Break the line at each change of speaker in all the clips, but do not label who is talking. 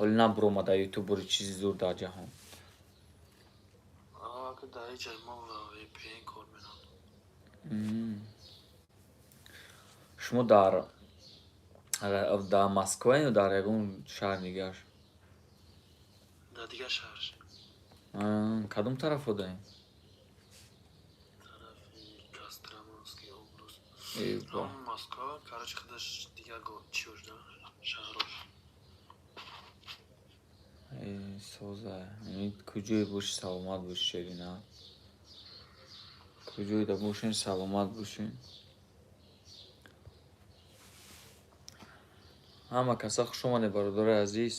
Ҳоли набуромада ютубери чизи зур дар ҷаҳон. Шумо дар Москва ё дар ягон шаҳр дигар?
Дар дигар шаҳр.
Кадом тараф одаем?
Тарафи Костроманский область. Москва, короче, худаш дигар чиош да шаҳрош.
Соза. Куҷое боши, саломат боши, Шерина. Куҷоеда бошен, саломат бошен. Ҳама каса хуш омадед, бародарои азиз,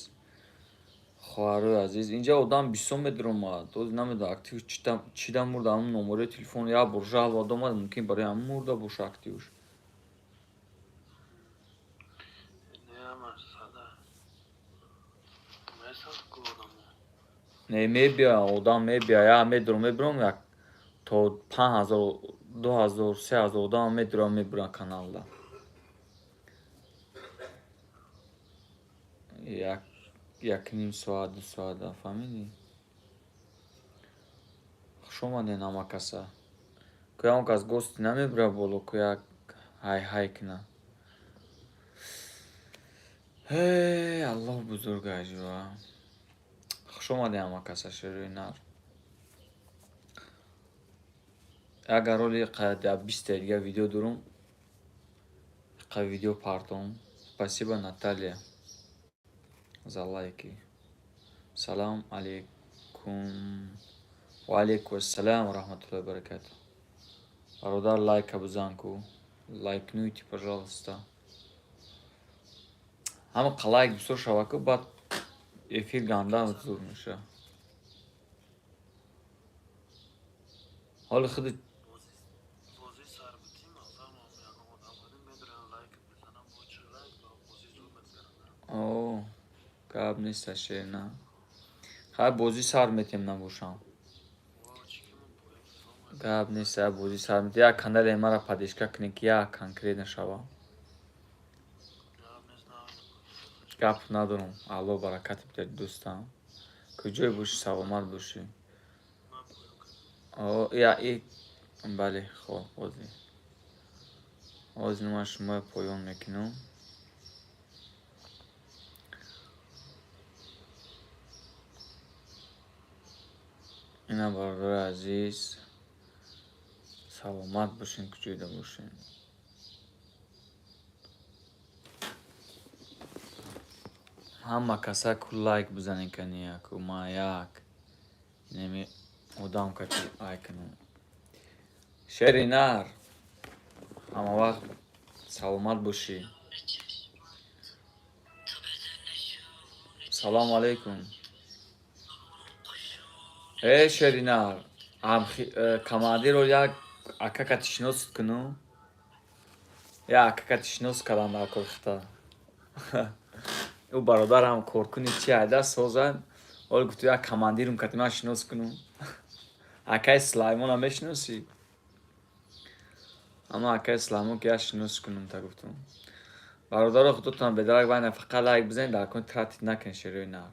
хоҳарои азиз. Инҷа одам бисёр медиромад. Оз намедонам, актив чида мурда, ҳамун номерои телефон як бор жалоба омад, мумкин барои ҳамун мурда боша активш. Не, мебиёяд, одам мебиёяд, як медурам, мебиром, як то 5000, 2000, 3000 одам медурам, мебурам каналда. Як ним соат, 2 соат, фаҳмидӣ? Хуш омадед ҳама каса. Ку ягон кас гости намебурад боло, ку як ҳай-ҳай кунад. Ҳей, Аллоҳ бузург аҷуа. Хуш омадед ҳама каса, шерои нар. Агар ҳоли 20 дигар видео дорум, қа видео партом. Спасибо, Наталья, за лайки. Салам алейкум. Ва алейкум ассалам ва раҳматуллоҳи ва баракатуҳ. Бародар, лайка бизан ку. Лайкнуйте, пожалуйста. Ҳама қа лайк бисёр шава ку, баъд эфир ганда зур меша. Ҳоли худи о гап нест, Шерина. Хай, бозӣ сар метем, набошам. Гап нест, бозӣ сар метем. Як канале мара поддержка кунед, ки як конкретно шава. Гап надорам. Аллоҳ баракат бидиҳад, дӯстам. Куҷое бошӣ, саломат бошӣ. О, я и бале, хоб, ҳозир. Ҳозир ман шуморо поён мекунам. Ина, бародари азиз, саломат бошен, куҷоеда бошен. Ҳама каса ку лайк бизанед, кани яку ма як неми одам кати ай кунам. Шери нар, ҳама вақт саломат бошӣ. Салому алейкум. Э, Шеринар, командирро як ака кати шинос куну. Як ака кати шинос кардам дар корхита. Ӯ бародарам коркуни чи айда соза. Ҳол гуфту, як командирум кати ман шинос кунум. Акаи Сулаймона мешиносӣ? Ама акаи Сулаймон ки як шинос кунум, та гуфтум. Бародаро, худотон бедарак вайна, фақат лайк бизанед, дар кун тратить накунед, шерои нар.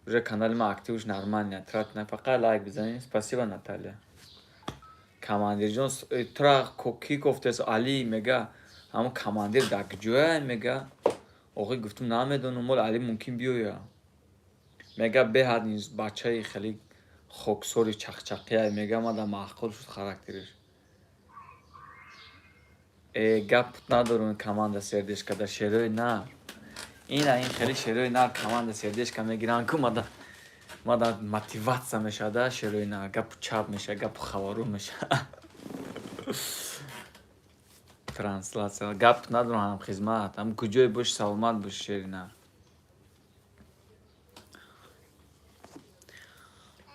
Уже канали ман активш нормально, тратить на, фақат лайк бизанед. Спасибо, Наталья. Командирҷон, тура кӣ гуфтес? Али мега, ҳамон командир дар куҷоя, мега. Охи, гуфтум, намедонам, мол Али мумкин биёя. Мега, беҳад бачаи хеле хоксори чақчақия, мега, мада маъқул шуд характериш. Э, гап надорум, команда сердечка да шерои нар. Ина ин хеле шерои нар команда сердечка мегиранд ку, мада мотивация мешавада, шерои нар, гапу чап мешава, гапу хабару мешава. Трансляция. Гап надорам, ҳам хизмат. Ҳам куҷое боши, саломат боши, шери нар.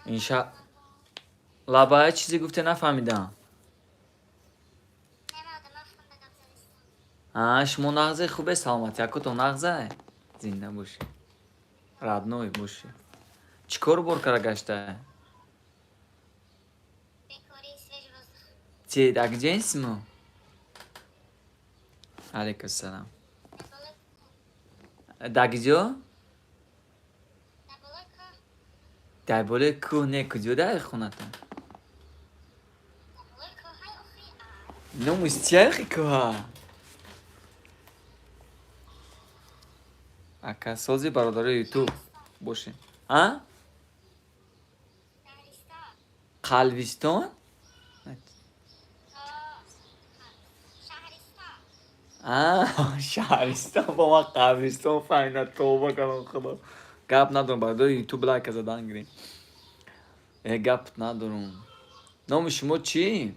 Инша лабая чизе гуфте, нафаҳмидам. А, шумо нағзе, хубе, саломатӣ, якото нағзай? Зинда бошӣ. Родной бошӣ. Чӣ кор бор кара гаштае? Чи, дар куҷои шумо? Алейкум салам. Дар куҷо? Дар болои кӯҳ не, куҷо дар хонатон? Номус чияхи кӯҳа? Ака сози бародарои ютуб бошем. А? Қалбистон? Шаҳристон бо ман қабристон фаҳмида, тавба кардам худо. Гап надорам, бародари ютуб лайка задан гирем. Э, гап надорам. Номи шумо чӣ?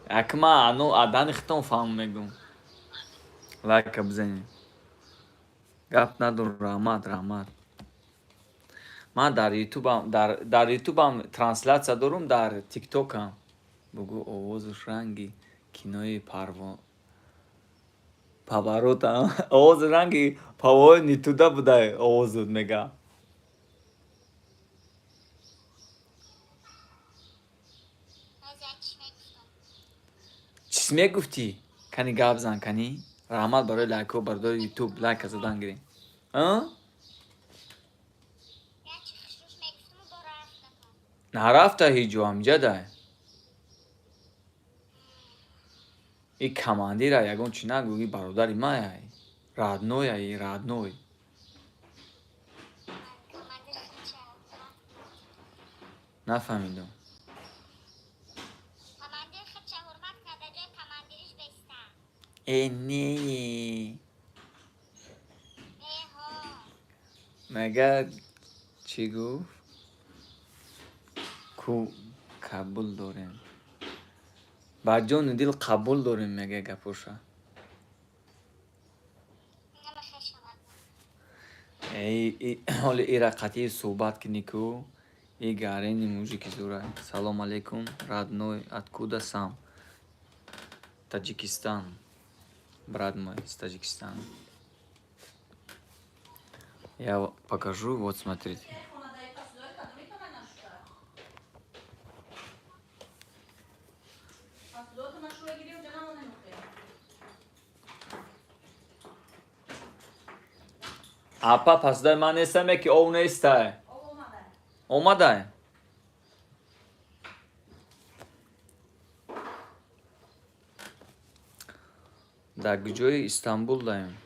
Як ма ану адани хитон фаҳм мегум. Лайка бизанед. Гап надорам, раҳмат, раҳмат. Ман дар ютубам, дар ютубам трансляция дорум, дар тиктокам. Бугӯ овозуш ранги кинои парво Паварота. Овози ранги павои нитуда будай овозут мега. Чиз мегуфтӣ? Кани гап зан, кани? Раҳмат барои лайкҳо, бародари ютуб лайка задан гирем. Нарафта ҳеҷ ҷо, ҳамҷа дай. И командира ягон чӣ нагӯ, и бародари мая. Родной ай, родной. Нафаҳмидам. Э, не. Мега чӣ гуфт? Ку қабул дорем. Ба ҷони дил қабул дорем, мега гапоша. Эй, ҳоли ира қатъи суҳбат кунӣ ку, и гарени мужики зура. Салом алейкум, родной, откуда сам? Таджикистан. Брат мой из Таджикистана. Я покажу, вот смотрите. Апа, пасудаи ман нестам, ки ов нестай. Омадай. Дар куҷои Истанбул даем?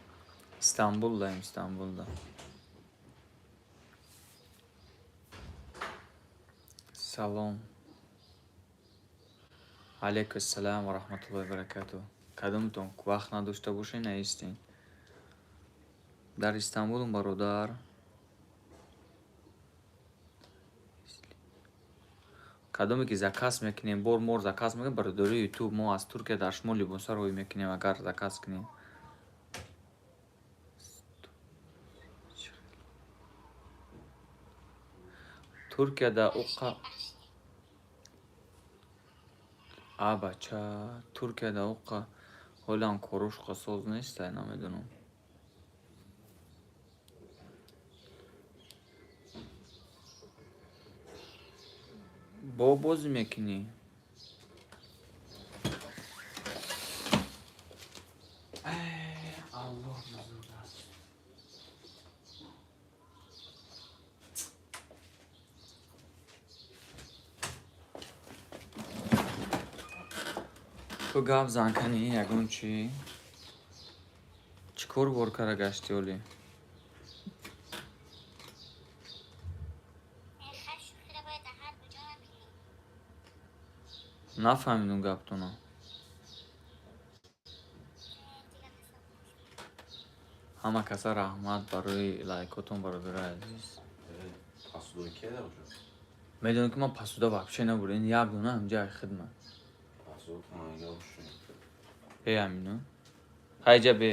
Истанбул даем, Истанбулда. Салом. Алейкум ассалам ва раҳматуллоҳи ва баракатуҳ. Кадомтон вақт надошта бошед, наистен. Дар Истанбулум, бародар. Кадоме ки заказ мекунем, бор мор заказ мекунем, бародари ютуб, мо аз Туркия дар шумо либоса рӯй мекунем, агар заказ кунем. Туркияда уқа а бача, Туркияда уқа ҳолам корушқа соз нестай, намедонам. Бо бозӣ мекунӣ? Аллоҳ бузург аст. Ту гап зан кани ягон чӣ? Чӣ кор бор кара гашти олӣ? Нафаҳмидум гаптона. Ҳама каса раҳмат барои лайкотон, бародари азиз. Медонӣ ки ман пасуда вообще набудам, ин як дона ҳамҷа хидмат. Бе ҳамино. Хайҷа бе.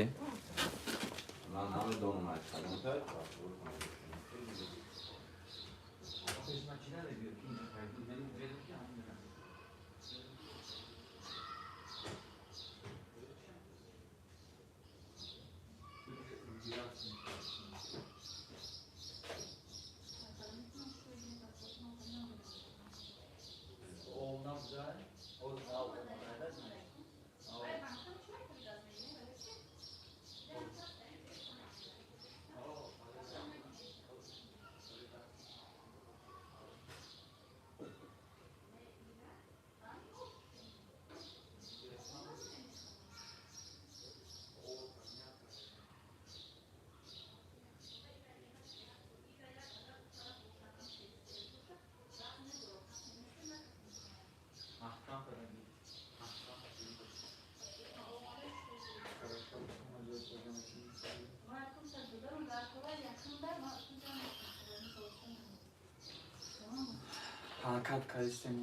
Ҳаракат кардистем.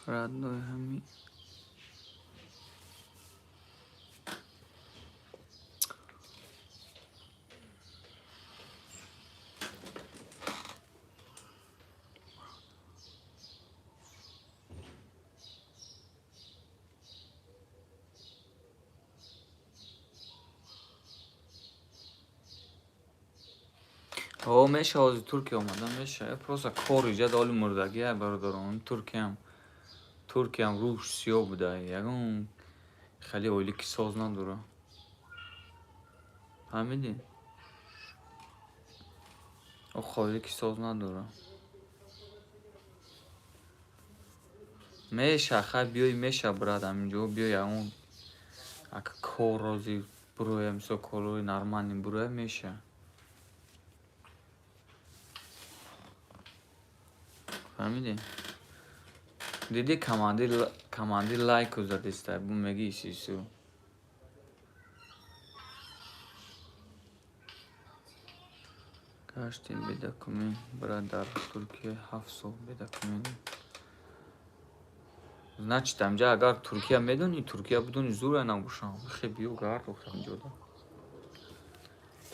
Родной ҳами О, меша ҳозир Туркия омада меша. Просто кор иҷад оли мурдагия, бародарон. Туркиям рӯҳ сиёҳ буда. Ягон хеле ойлики соз надора. Фаҳмидӣ? Ох, ойлики соз надора. Меша, хай биёй, меша, брат, ҳаминҷо биёй, ягон ака кор рози буроя, мисол корҳои нормальный буроя, меша. Фаҳмидӣ? Дидӣ, командир лайку задиста, бу меги исису. Гаштем бе документ, брат, дар Туркия 7 сол бе документ. Значит, амҷа агар Туркия медонӣ, Туркия бидони, зура набошам. Хе биё гард охир ҳамҷода.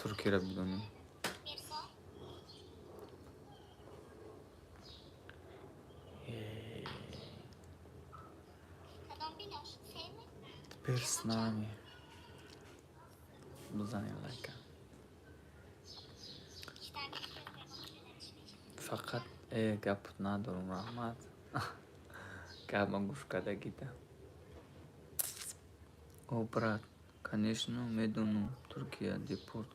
Туркияро бидонӣ. Теперь с нами. Бизанем лайка. Фақат гап надорум, раҳмат. Гапма гӯш кардагида. О, брат, конечно, медонам, Туркия депорт.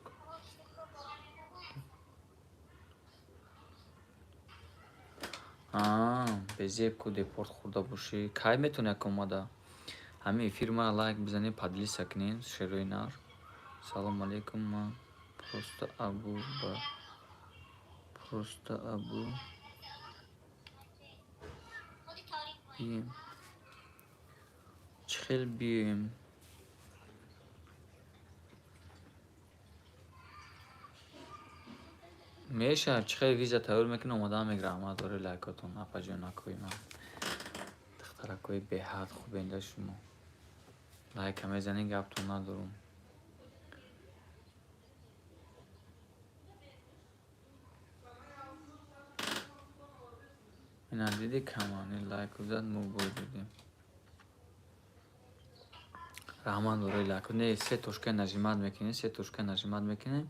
А, безеб ку депорт хӯрда бошӣ. Кай метавонӣ як омада? Ҳамин эфир мара лайк бизанед, поделиться кунед, шерои нар. Салом алейкум, ман просто Абу ба просто Абу бием. Чӣ хел биёем? Мешавад, чӣ хел виза тайёр мекунӣ, омода мегирам. Раҳмат дори лайкотон, апаҷонакои ман. Духтаракои беҳад хубенда шумо. Лайка мезанӣ, гаптон надорум. Ина дидӣ, камани лайку зад, мо бой дидем. Раҳмат дори лайку. Не, се точка нажимать мекунӣ, се точка нажимать мекунӣ,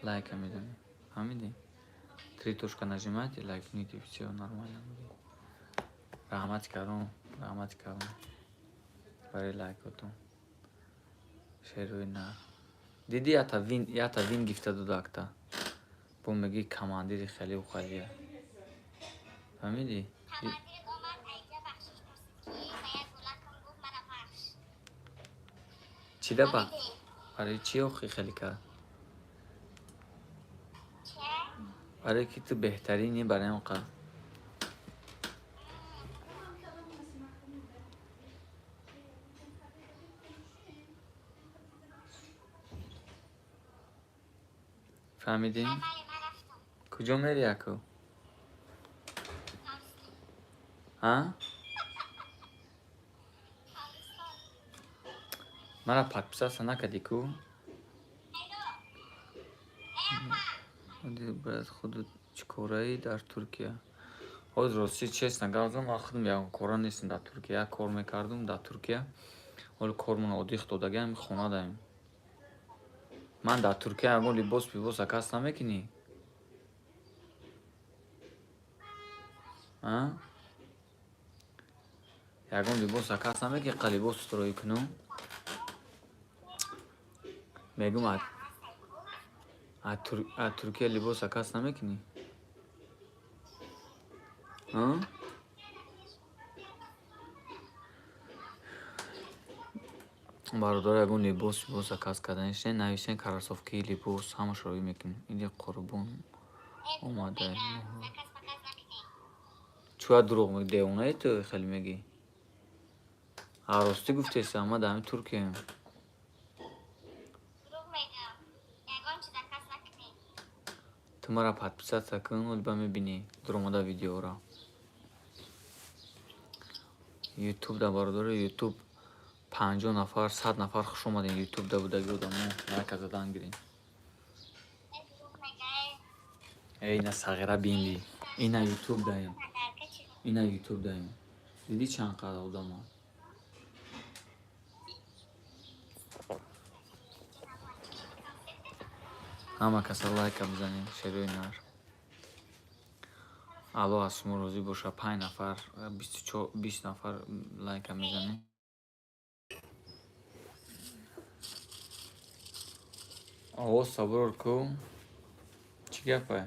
лайка мезанӣ. Фаҳмидӣ? Три точка нажимать и лайкните, всё нормально будет. Раҳмати калон, раҳмати калон. Барои лайкотон. Шерои нар. Дидӣ, ята вин гифта додакта. Бо меги командири хеле ухалия. Фаҳмидӣ?
Командирит омад, айҷа бахшиш пурсид, ки ба як гулакам гуфт, мара бахш.
Чида ба?
Фаҳмидӣ?
Барои чӣ охи хеле кард?
Че?
Барое ки ту беҳтаринӣ, барои он қадр. Фаҳмидӣ?
Хай, майли, ман рафтам.
Куҷо мери, аку?
Ҳавлистон.
Ҳа?
Ҳавлистон.
Мара подписаться накардӣ ку?
Айро. Эй, апа.
Брат, худу чӣ кораӣ дар Туркия? Ҳозир ростӣ, честно гап занам, ман худам ягон кора нестам дар Туркия. Як кор мекардум дар Туркия. Ҳоло кормон оддӣ додагаем, хона даем. Ман дар Туркия ягон либос пибос заказ намекунӣ? А? Ягон либос заказ намекунӣ, қа либос строӣ кунум? Мегум, а Туркия либос заказ намекунӣ? А? Бародар, ягон либос заказ карданиш не, нависен кроссовки, либос, ҳамашро рӯй мекунем. Иди қурбон омада.
Заказ показ накунӣ.
Чӯя дурӯғ меги, девонаи ту хеле мегӣ? А ростӣ гуфтеса, ма дар ҳамин Туркияем. Ту мара подписаться кун, оли ба мебинӣ дуромада видеоро. Ютуб да, бародаро, Ютуб 50 нафар, 100 нафар, хуш омадем. Ютуб да будаги одамо лайка задан гирем.
Э, дурӯғ мегӯяй.
Э, ина сағира бинди. Ина Ютуб даем.
Подарка чӣ?
Ина Ютуб даем. Дидӣ, чанд қадр одамо? Ҳама каса лайка бизанем, шерои нар. Аллоҳ аз шумо розӣ боша. Панҷ нафар, 20 нафар лайка мезанем. Овоз саброр ку. Чӣ гапае?